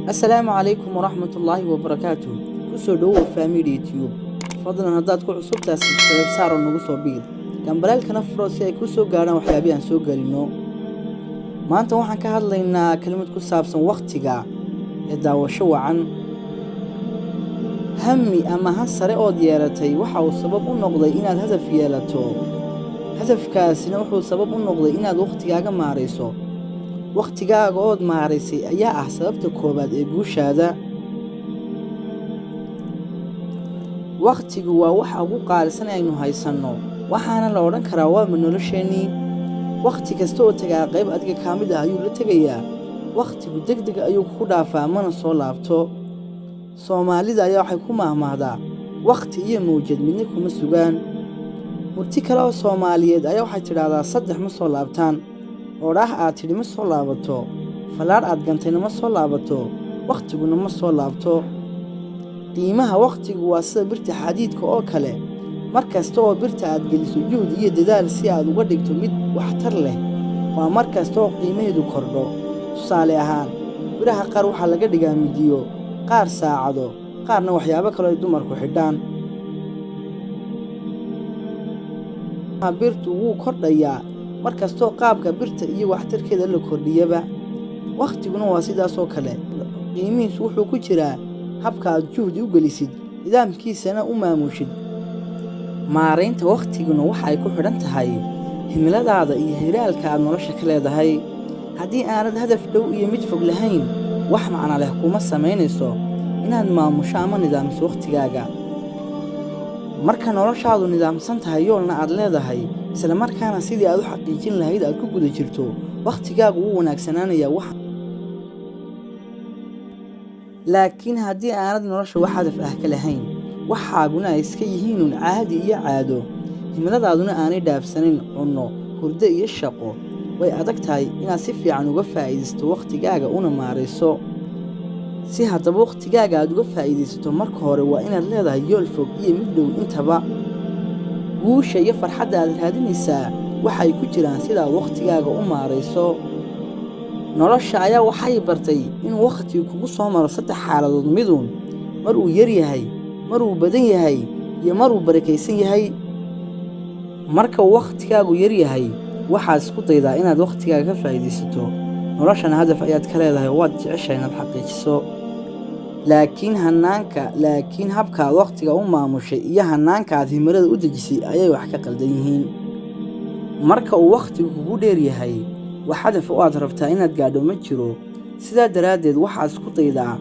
Asalaamu calaykum waraxmatullaahi wabarakaatuh. Kusoo dhowow Family Tube. Fadlan haddaad ku cusubtahay, subscribe saar oo nagu soo biir, gambaleelkana furo si ay kuu soo gaadhaan waxyaabihii aan soo gelino. Maanta waxaan ka hadlaynaa kelimad ku saabsan wakhtiga ee daawasho wacan. Hami ama han sare ood yeelatay waxa uu sabab u noqday inaad hadaf yeelato. Hadafkaasina wuxuu sabab u noqday inaad wakhtigaaga maarayso. Wakhtigaaga ood maaraysay ayaa ah sababta koowaad ee guushaada. Wakhtigu waa waxa ugu qaalisan ee aynu haysanno, waxaana la odhan karaa waaba nolosheennii. Wakhti kasta oo tagaa qayb adiga kaa mid ah ayuu la tegayaa. Wakhtigu degdeg ayuu ku dhaafaa, mana soo laabto. Soomaalida ayaa waxay ku mahmaahdaa, "Wakhti iyo mawjad midna kuma sugaan." Murti kale oo Soomaaliyeed ayaa waxay tidhaahdaa, "Saddex ma soo laabtaan: odhaah aad tidhi ma soo laabato, fallaadh aad gantayna ma soo laabato, wakhtiguna ma soo laabto." Qiimaha wakhtigu waa sida birta xadiidka oo kale. Mar kasta oo birta aad geliso juhdi iyo dadaal si aad uga dhigto mid waxtar leh, waa mar kasta oo qiimaheedu kordho. Tusaale ahaan, biraha qaar waxaa laga dhigaa midiyo, qaar saacado, qaarna waxyaabo kaloo ay dumarku xidhaan. Birtu wuu kordhayaa mar kastoo qaabka birta iyo waxtarkeeda la kordhiyaba. Wakhtiguna waa sidaas oo kale. Qiimihiisu wuxuu ku jiraa habka aad juhdi u gelisid, nidaamkiisana u maamushid. Maaraynta wakhtiguna waxa ay ku xidhan tahay himiladaada iyo hiraalka aad nolosha ka leedahay. Haddii aanad hadaf dhow iyo mid fog lahayn, wax macno leh kuma samaynayso inaad maamusho ama nidaamiso wakhtigaaga. Marka noloshaadu nidaamsan tahay, yoolna aad leedahay, isla markaana sidii aad u xaqiijin lahayd aad ku guda jirto, wakhtigaagu wuu wanaagsanaanayaa. Wax laakiin haddii aanad nolosha wax hadaf ah ka lahayn, waxaaguna ay iska yihiinuun caadi iyo caado, himiladaaduna aanay dhaafsanayn cunno, hurdo iyo shaqo, way adag tahay inaad si fiican uga faa'iidaysato wakhtigaaga una maarayso. Si haddaba wakhtigaaga aad uga faa'iidaysato, marka hore waa inaad leedahay yool fog iyo mid dhow intaba. Guusha iyo farxadda aad raadinaysaa waxay ku jiraan sidaad wakhtigaaga u maarayso. Nolosha ayaa waxay bartay inuu wakhtigu kugu soo maro saddex xaaladood miduun: mar uu yar yahay, mar uu badan yahay iyo mar uu barakaysan yahay. Marka uu wakhtigaagu yar yahay, waxaad isku daydaa inaad wakhtigaaga ka faa'iidaysato, noloshana hadaf ayaad ka leedahay oo waad jeceshahay inaad xaqiijiso. Laakiin habka aad wakhtiga u maamushay iyo hanaanka aad himilada u dejisay ayay wax ka qaldan yihiin. Marka uu wakhtigu kugu dheer yahay, wax hadaf oo aad rabtaa inaad gaadho ma jiro. Sidaa daraaddeed waxaad isku daydaa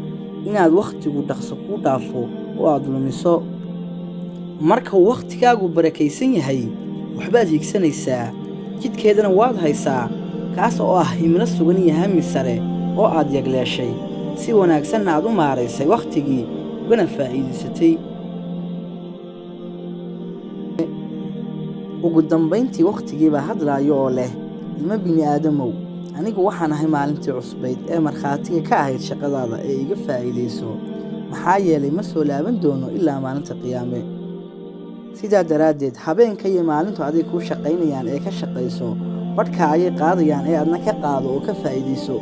inaad wakhtigu dhaqso kuu dhaafo oo aad lumiso. Marka uu wakhtigaagu barakaysan yahay, waxbaad hiigsanaysaa, jidkeedana waad haysaa, kaas oo ah himilo sugan iyo hami sare oo aad yagleeshay, si wanaagsanna aad u maaraysay wakhtigii ugana faa'iidaysatay. Ugu dambayntii, wakhtigiibaa hadlaayo oo leh, "Ilmo bini'aadamow, anigu waxaan ahay maalintii cusbayd ee markhaatiga ka ahayd shaqadaada ee iga faa'iidayso, maxaa yeelay ma soo laaban doono ilaa maalinta qiyaame." Sidaa daraaddeed habeenka iyo maalintu aday kuu shaqaynayaan ee ka shaqayso. Badhka ayay qaadayaan ee adna ka qaado oo ka faa'iidayso.